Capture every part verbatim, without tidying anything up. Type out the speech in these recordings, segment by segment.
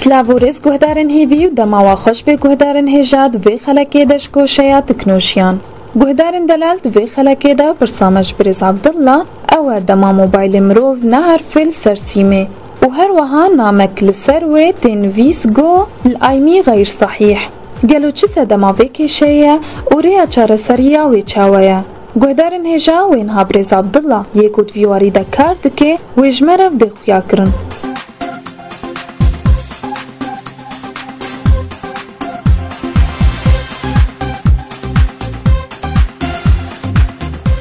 Silav û rêz guhdarên hêvî û dema we xweş bê guhdarên hêja di vê xelekê de ji koşeya teknolojiyan. Guhdarên delal di vê xelekê de pirsa me ji birêz Abdullah, ew e dema mobaylê mirov neerfê li ser sîmê û her wiha namek li ser wê tê nivîs go li aymî xeyr sehîh. Gelo çi sedema vê kêşeyê ye û rêya çareseriya wê çawa ye? Guhdarên hêja wê niha birêz Abdullah yê ku di vî warî de kar dike, wê ji me re bidê xuya kirin.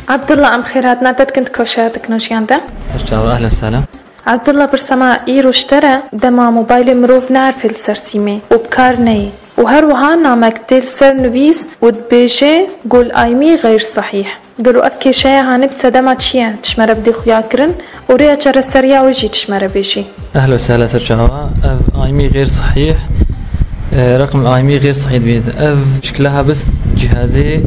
Abdullah, em xêrhatina te dikin di koşeya teknolojiyan de. Ser çava, ehlen sehlen. Abdullah, pirsa me îro ji te re, dema mobaylê mirov neerfê li ser sîmê û bi kar neyê û her wiha namek tê li ser nivîs û dibêje go li aymî xeyr sehîh. Gelo ev kêşeya hanê bi sedema çi ye? Ji me re bidê xuya kirin û rêya çareseriya wê jî ji me re bêjî. Ehlo sehla ser çava. Ev aymî xêr sehîh, e, reqm aymî xêr sehîh dibît. Ev şikla hebis cihazê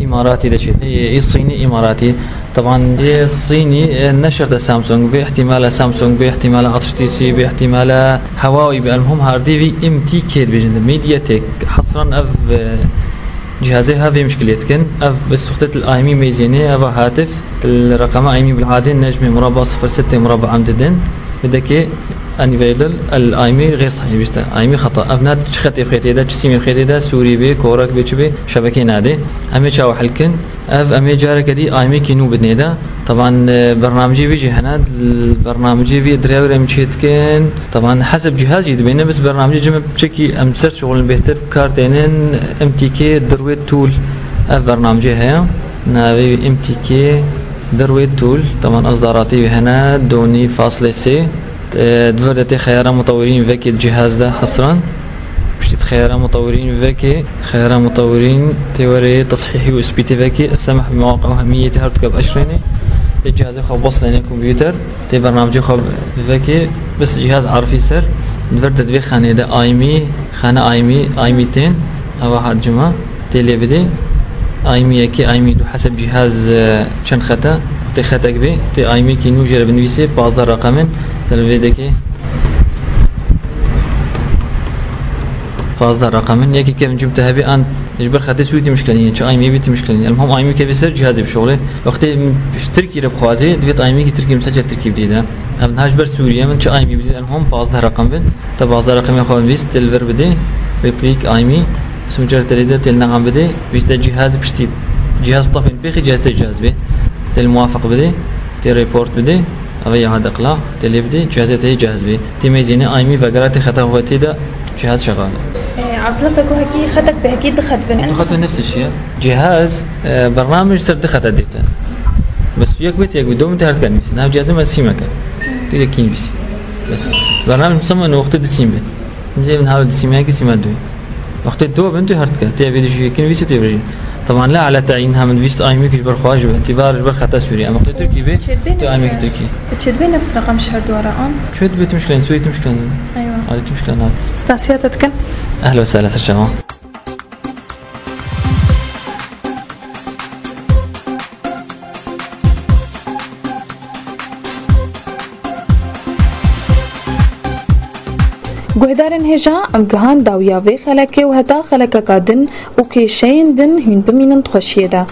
îmaratî de çêt. Yê, yê Sînî îmaratî. Teban yê Sînî, e, ne şert e Samsung bê, ihtimale Samsung bê, ihtimale H T C bê, ihtimale Huawei bê. Elmuhim hardî vî M T K dibêjin. Mediatek. Hesran ev, e, Cihazê hev vê mişkilê dikin. Ev bi suxtet li aymî mêzênê, eva hatif, li reqama aymî bil'adê nejmê murabba sifir sitê murabba em didin. Bidekê enîveydil el aymî xêr sehî bîste. Aymî xeta. Ev ne çi xetê bixê tê de, çi sîmê bixê tê de, sûrî bê, korek bê, çi bê, şebekê nadê. Em ê çawa hel kin? Ev em ê careke dî aymêkî nû bidinê de. Teban, e, bernamecê vî jî hene, li bernamecê vî dirêwrê em çê dikin. Teban heseb cihaz jî dibêne, bes bernamecê cime piçekî em ser şixulin bêhtir bi kar tênin, M T K dirwê tool ev bernamecê heye. Navê wî M T K dirwê tool, teban ez daratî wî hene, donî faslê sê. E, di vir de tê xeyara mutewirîn vekê di cihaz de hesran. Piştî di xeyara mutewirîn vekê, xeyara mutewirîn tê werê tesihî û ispîtê vekê, السماح بمواقع أهمية her duka bi eşrênê. Tê cihazê xwe beslêne kompûter, tê bernamecê xwe vekê, bis cihaz arifî ser. Di vir de di vê xanê de aymî, xane aymî, aymî tên, eva hat cima. Tê lê bidê. Aymî yekê, aymî du heseb cihaz, e, çend xet e. Tê xetek bê. Tê aymîkî nû jê re binivîsê pazdeh reqem in. Ser vê dekê pazdeh reqem in. Yekê kevin cim te hebê an ji ber xetê sûrî tê mişkilenî. Çi aymî bî tê mişkilenî. Elmuhim aymî kevê ser cihazê bişoxlê. Wextê ji Tirkî re bixwazê, divêt aymîkî Tirkî, misal Tirkî bidê de. Em niha ji ber Sûriye min çi aymî bidê, elmuhim pazdeh reqem bin. Te pazdeh reqemê xwe nivîst, tê li vir bidê. Replique aymî. Simcer te lê de tê li neam bidê. Vîste cihaz piştî. Cihaz bi tafên pêxî cihaz tê cihaz bê. Tê li muwafiq bidê. Tê report bidê. Eve ya hade qila. Tê lê bidê. Cihazê te yê cihaz bê. Tê mêzêne aymî vegera tê xeta xwe tê de cihaz şexal e. E, Abdullah te gohekî xetek bi hekî du xet bin. Du xet bin nefs şiye. Cihaz, e, bernamij ser du xeta dête. Bes yek bê, yek bê, dom te her dikan nivîsin. Nav cihazê me sîmeke. Tê de kîn nivîsî. Bes. Bernamij misal me wextê du sîm bê. Dê min halo di sîmeyekî sîma duyê. Wextê do bin tu her dike. Tê vê dijî yekin vîsî tê vejî. Teban la ala teyin ha min vîst aymîk ji ber xwe ji be. Tî var ji ber xeta Sûriye. Em wextê Tirkî bê. Çêt bê tu aymîk nefse. Tirkî. Çêt bê nefs reqam ji her dua re an. Çêt bê tu mişkilen, Sûrî tu mişkilen. Eywa. Alî tu mişkilen al. Spasiya te dikin. Ehla ve sehla ser çavan. Guhdarên hêja, em gihan dawiya vê xelekê û heta xelekeka din û kêşeyên din hûn bimînin di xweşiyê de.